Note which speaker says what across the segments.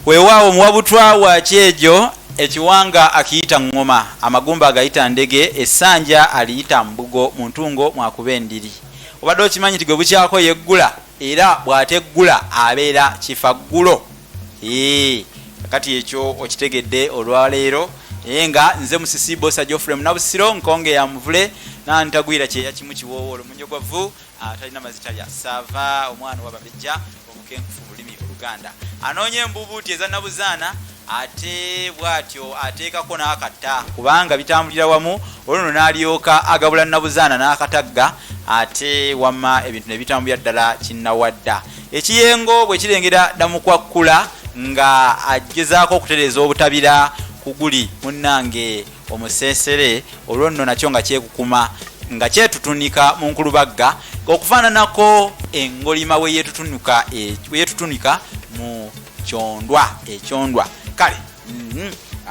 Speaker 1: Weewaawo muwabutwa wa kyejo, ekiwanga akiyita ŋŋoma, amagumba agayita ndege, essanja aliyita mbugo, mu ntungo mwakuba endiri. Obadde okimanyi nti gwe bukyako yeggula era bw'ateggula abeera kifaggulo? Eeh, kakati ekyo okitegedde olwaleero. Naye nga nze Musisi Bbosa Geoffrey Munabusiro, Nkonge ya Muvule, Nantagwira kyeya kimu kiwoowo olumunyo gwa vvu. Atalina mazi talya saava omwana owabambejja omukenkufu mu lulimi oluganda anoonya embuubuuti eza nabuzaana ate bwatyo ateekako n'akatta kubanga bitambulira wamu olwo nno n'alyoka agabula nabuzaana n'akatagga ate wamma ebintu ne bitambulira ddala kinnawadda. Ekiyengo bwe kirengera Ddamukwakkula nga agezaako okutereeza obutabira ku guli munnange omuseesere olwo nno nakyo nga kyekukuma nga kyetutunika mu nkulubagga okufaananako engolima bwe yetutunika mu kyondwa ekyondwa. Kale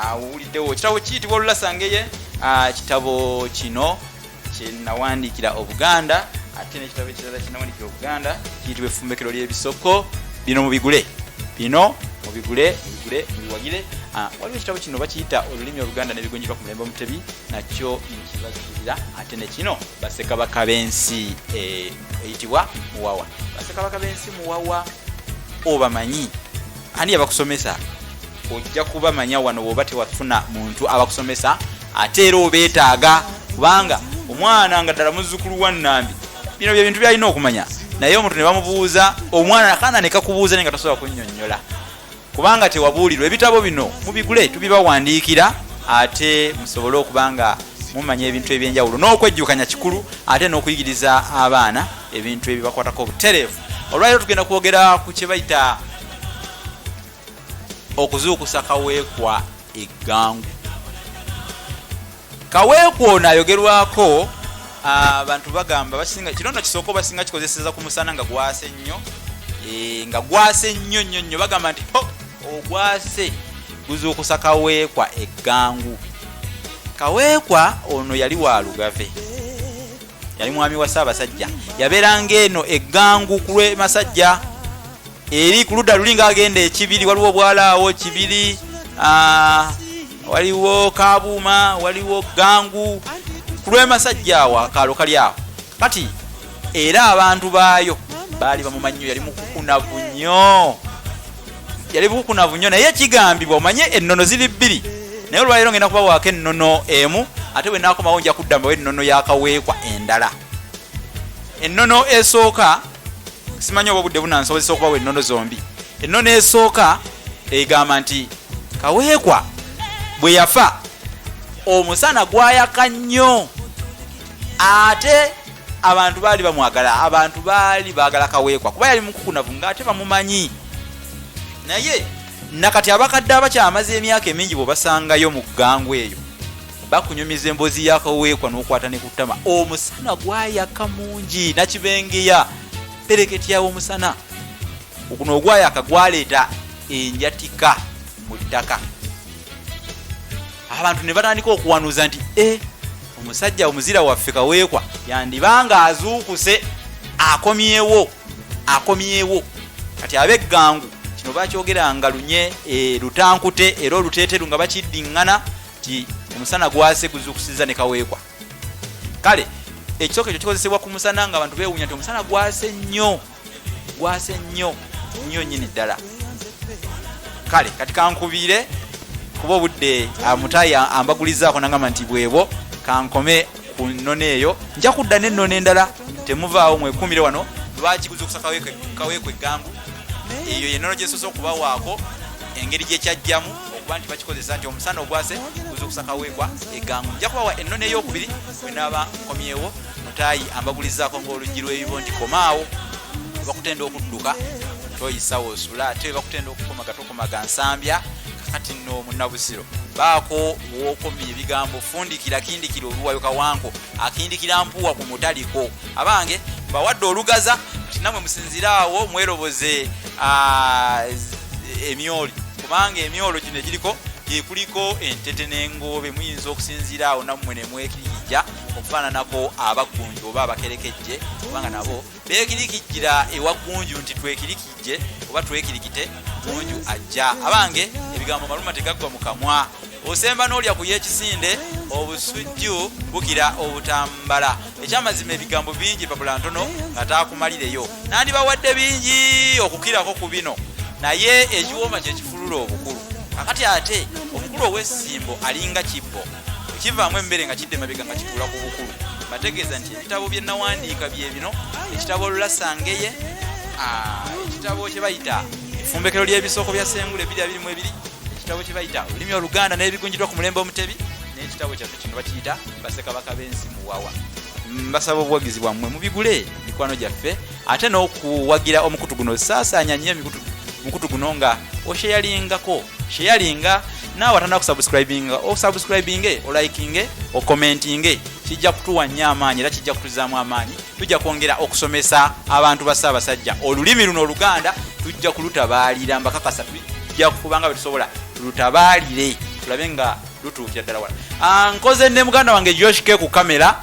Speaker 1: awo owuliddewo. Ekitabo kiyitibwa Olulasangeye. Kitabo kino kye nawandiikira Obuganda, ate n'ekitabo ekirala kye nawandiikira Obuganda kiyitibwa Effumbekero ly'Ebisoko. Bino mubigule, bino mubigule, mubigule, mubiwagire. Waliwo ekitabo kino bakiyita Olulimi Oluganda n'Ebigonjebwa ku Mulembe Omutebi, nakyo nkibazirira. Ate ne kino Bassekabaka b'Ensi eyitibwa Muwawa. Bassekabaka b'Ensi Muwawa obamanyi? Ani yabakusomesa? Ojja kubamanya wano bw'oba tewafuna muntu abakusomesa, ate era obeetaaga kubanga omwana nga ddala muzzukulu wa Nnambi, bino bye bintu by'alina okumanya. Naye omuntu ne bamubuuza, omwana akaana ne kakubuuza naye nga tosobola kunnyonnyola kubanga tewabuulirwa. Ebitabo bino mubigule, tubibawandiikira ate musobole okuba nga mumanya ebintu eby'enjawulo. N'okwejjukanya kikulu ate n'okuyigiriza abaana ebintu ebibakwatako obutereevu. Olwaleero tugenda kwogera ku kye bayita okuzuukusa Kaweekwa eggangu. Kaweekwa ono ayogerwako abantu bagamba basinga kino nno kisooka obasinga kikozeseza ku musana nga gwase nnyo, nga gwase nnyo nnyo nnyo, bagamba nti ho ogwase guzuukusa Kaweekwa eggangu. Kaweekwa ono yali wa Lugave, yali mwami wa Ssaabasajja, yabeeranga eno eggangu ku lw'e Masajja eri ku ludda luli ng'agenda ekibiri, waliwo obwalaawo Kibiri, waliwo Kabuuma, waliwo Ggangu ku lw'e Masajja awo akaalo kali awo. Kati era abantu baayo baali bamumanyi nnyo, yali mukukunavu nnyo, yali mukukunavu nnyo. Naye kigambibwa, omanye ennono ziri bbiri, naye olwaleero ngenda kubawaako ennono emu, ate bwe naakomawo nja kudda mbawe ennono ya Kaweekwa endala. Ennono esooka, simanyi oba obudde bunansobozesa okubawa ennono zombi. Ennono esooka egamba nti Kaweekwa bwe yafa omusana gwayaka nnyo, ate abantu baali bamwagala, abantu baali baagala Kaweekwa kuba yali mukukunavu ng'ate bamumanyi. Naye nakati abakadde abakyamaze emyaka emingi bw'obasangayo mu ggangu eyo bakunyumiza emboozi ya Kaweekwa n'okwata ne ku ttama. Omusana gwayaka mungi nakibengeya pereketya omusana guno ogwayaka gwaleeta enjatika mu ttaka. Abantu ne batandika okuwanuuza nti e omusajja omuzira waffe Kaweekwa yandiba nga azuukuse, akomyewo, akomyewo. Kati ab'eggangu kino bakyogeranga lunye, lutankute era oluteeteru nga bakiddiŋŋana nti omusana gwase guzuukusizza ne Kaweekwa. Kale ekisoko ekyo kikozesebwa ku musana nga abantu beewuunya nti omusana gwase nnyo, gwase nnyo nnyo nnyini ddala. Kale kati kankubiire kuba obudde mutaayi ambagulizaako nangamba nti bwebwo, kankome ku nnono eyo, nja kudda n'ennono endala. Temuvaawo, mwekuumire wano. Lwaki guzuukusa Kaweekwa eggangu? Eyo y'ennono gye nsoose okubawaako engeri gye kyajjamu okuba nti bakikozesa nti omusana ogwase guzuukusa Kaweekwa eggangu. Nja kubawa ennono ey'okubiri bwe naaba nkomyewo. Mutaayi ambagulizaako ng'oluggi lw'ebibo nti komaawo, bakutenda okudduka toyisa w'osula, ate bakutenda okukomaga tokomaga nsambya. Kakati nno Munnabusiro baako w'okomya ebigambo, fundikira kindikira oluwayo kawanko akindikira mpuwa ku mutaliko. Abange mbawadde olugaza nti namwe musinzire awo mweroboze emyoli, kubanga emyolo gino egiriko gyekuliko entete n'engoobe, muyinza okusinziira awo nammwe ne mwekirija. Okufaananako abaggunju oba abakerekejje, kubanga nabo beekirikijjira ewa Ggunju nti twekirikijje oba twekirikite, Ggunju ajja. Abange, ebigambo maluma tegaggwa mu kamwa. Osemba n'olya ku y'ekisinde, obusujju bukira obutambala. Ekyamazima ebigambo bingi, empapula ntono nga taakumalireyo. Nandibawadde bingi okukirako ku bino, naye ekiwooma kye kifulula obukulu. Kakati ate omukulu ow'essimbo alinga kibbo ekivaamu emmere nga kidda emabega nga kituula ku bukulu. Mbategeeza nti ebitabo bye nawandiika bye bino: ekitabo Olulasangeye, ekitabo kye bayita Effumbekero ly'Ebisoko bya Ssengule 2022, ekitabo kye bayita Olulimi Oluganda n'Ebigunjiddwa ku Mulembe Omutebi, n'ekitabo kyaffe kino bakiyita Bassekabaka b'Ensi Muwawa. Mbasaba obuwagizi bwammwe, mubigule mikwano gyaffe, ate n'okuwagira omukutu guno. Saasaanya nnyo emikutu mukutu guno nga osheyalingako, sheyalinga naawe atanda kusubscribinga, osubscribinge, olikinge, okomentinge. Kijja kutuwa nnyo amaanyi era kijja kutuzaamu amaanyi. Tujja kwongera okusomesa abantu ba Ssaabasajja olulimi luno Oluganda. Tujja kulutabaalira, mbakakasa. Tujja kufuba nga bwe tusobola tulutabaalire, tulabe nga lutuukira ddala wala. Nkoze ne muganda wange Josh K ku kamera,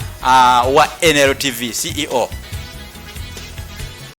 Speaker 1: wa NLTV CEO.